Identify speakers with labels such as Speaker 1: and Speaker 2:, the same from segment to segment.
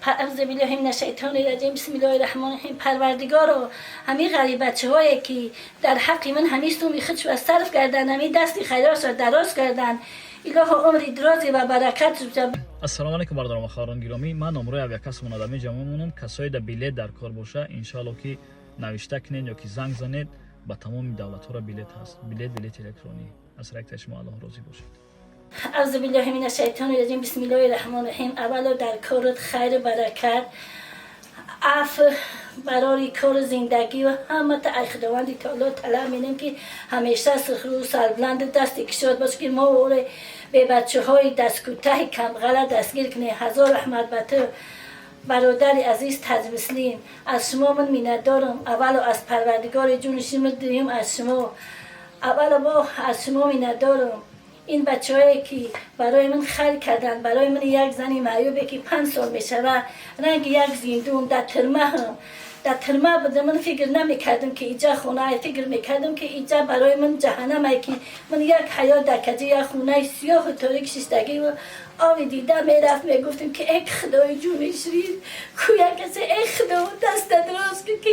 Speaker 1: اعوذ بالله من الشیطان الرجیم، بسم الله الرحمن الرحیم. پروردگارا، همین غریب بچه که در حق من همین سومی خودش و صرف کردن، همین دستی خیراش را دراز کردن، اله عمری درازی و برکت.
Speaker 2: Ассалому алайкум, бародарон ва хоҳарон гиромӣ. Ман номрои авиакассамон дар меҷа мемонам. Касое да билет дар кор боша, иншоалло, ки навишта кунед ё ки занг занед. Ба тамоми давлатҳоро билет ҳаст, билет, билети электронӣ. Аз ҳар шумо Аллоҳ розӣ бошад.
Speaker 1: اعوذ بالله من الشیطان الرجیم، بسم الله الرحمن الرحیم. اولا در کارت خیر، برکت، عفو، برای کار زندگی و همه تا ای خداوند تعالی طلب مینیم که همیشه سرخرو، سربلند، دست کشاد باشه که ما او به بچه های دست کوتاه کمغله دستگیر کنه. هزار رحمت به تو برادر عزیز تجمسلیم. از شما من منت دارم. اول از پروردگار جونشیم، دویم از شما. اول با از شما منت دارم. این بچه که برای من خیر کردن، برای من یک زنی معیوبه که 5 سال میشوه رنگ یک زندون در ترمه هم در ترمه بوده. من فکر نمیکردم که اینجا خونه، فکر میکردم که اینجا برای من جهنم، که من یک حیات در کجا یک خونه سیاه و تاریک شیشتگی و آب دیده میرفت. میگفتیم که ای خدای جونی شرید کو یک کسی، ای خدا دست دراز که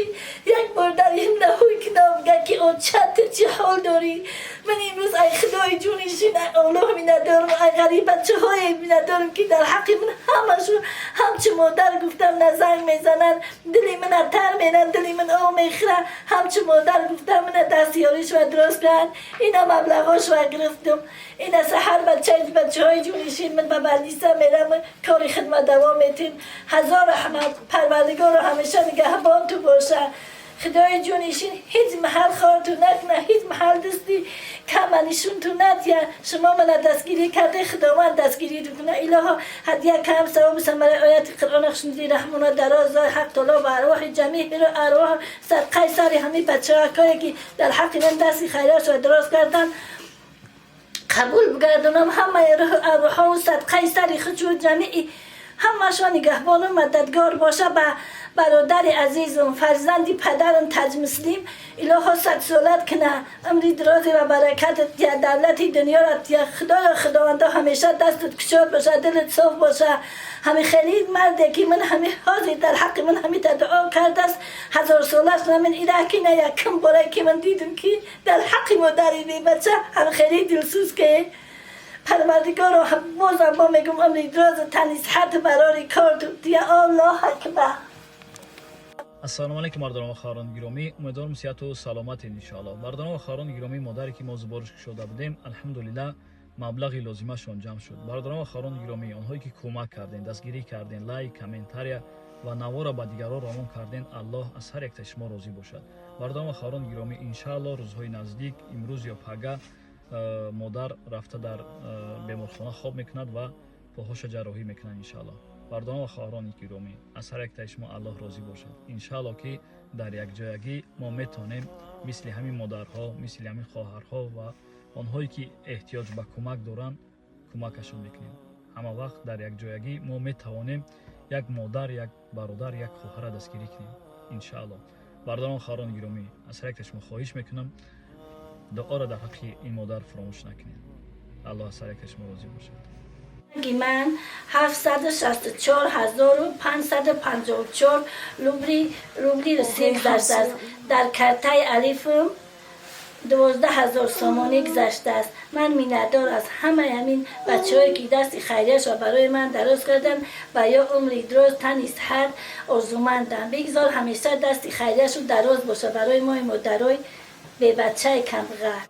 Speaker 1: یک بار در این نهوی که نامگه که او چطور چی حال داری. من امروز ای خدای جونی شرید، ای الله می ندارم، ای غریب بچه های می ندارم که در حق من همشون همچه مادر گفتم نزنگ میزنن، دلی من تر میرن، دلی من او میخره. همچه مادر گفتم من دست یاریش و درست کرد. اینا مبلغاش و گرفتم. این سحر بچه بچه های جونیشین من به بلدیسه میرم، کاری خدمت دوام میتیم. هزار رحمت، پروردگار رو همیشه نگهبان تو باشه. خدای جونیشین هیچ محل خواهر تو نکنه، هیچ محل دستی کم نشون تو ندیه. شما من دستگیری کرده، خداوند دستگیری تو کنه. الها هدیه کم ثواب برای آیت قرآن خشندی رحمان دراز حق تعالی و ارواح جمیع رو ارواح صدقه سر همین بچه که در حق من دستی خیرات و دراز کردن قبول بگردونم. همه ارواح و صدقه سر خود و جمیع همشان نگهبان و مددگار باشه. به برادر عزیزم، فرزندی پدرم تج مسلم، الها صد سالت کنه، عمری درازی و برکت یا دولت دنیا را یا خدای خداونده همیشه دستت کشاد باشه، دلت صاف باشه. همه خیلی مرده که من همه حاضر در حق من همه دعا کرده است، هزار ساله من ایره که نه یکم باره که من دیدم که در حق مادری بی بچه هم خیلی دلسوز که پروردگار رو بازم با میگم عمری دراز، تنی صحت، برای کار تو یا الله اکبر.
Speaker 2: Ассалому алайкум, бародарон ва хоҳарони гиромӣ. Умедворам, сиҳату саломатед, иншоалло. Бародарон ва хоҳарони гиромӣ, модаре ки мо сбор ш кушода будем, алҳамдулиллаҳ, маблағи лозимашон ҷамъ шуд. Бародарон ва хоҳарони гиромӣ, онҳое ки кӯмак кардем, дастгирӣ кардем, лайк, комментария ва наворо ба дигарон равон кардем, Аллоҳ аз ҳар яктаи шумо розӣ бошад. Бародарон ва хоҳарони гиромӣ, иншаалло, рӯзҳои наздик, имрӯз ё пага, модар рафта дар беморхона хоб мекунад ва поҳоша ҷарроҳӣ мекунад, иншаалло. Бародарон ва хоҳарони гиромӣ, аз ҳар яктаи шумо Аллоҳ розӣ бошад. Иншаалло, ки дар якҷоягӣ мо метавонем мисли ҳамин модарҳо, мисли ҳамин хоҳарҳо ва онҳое ки эҳтиёҷ ба кӯмак доранд, кӯмакашон мекунем. Ҳама вақт дар якҷоягӣ мо метавонем як модар, як бародар, як хоҳарра дастгирӣ кунем, иншаалло. Бародарон, хоҳарони гиромӣ, аз ҳар яктаи шумо хоҳиш мекунам, дуоро дар ҳаққи ин модар фаромӯш накунед. Аллоҳ аз ҳар яктаи шумо розӣ бошад.
Speaker 1: من 764,554 рубли русия гузаштааст. Дар картаи алифам 12,000 сомонӣ гузаштааст. Ман миннатдор аз ҳамаи ҳамин бачаҳое ки дасти хайрияшро барои ман дароз карданд ва ё умри дроз, тани сиҳат орзумандам. Бигзор ҳамеша дасти хайрияшон дароз бошад барои мои модарои бебачаи камбағал.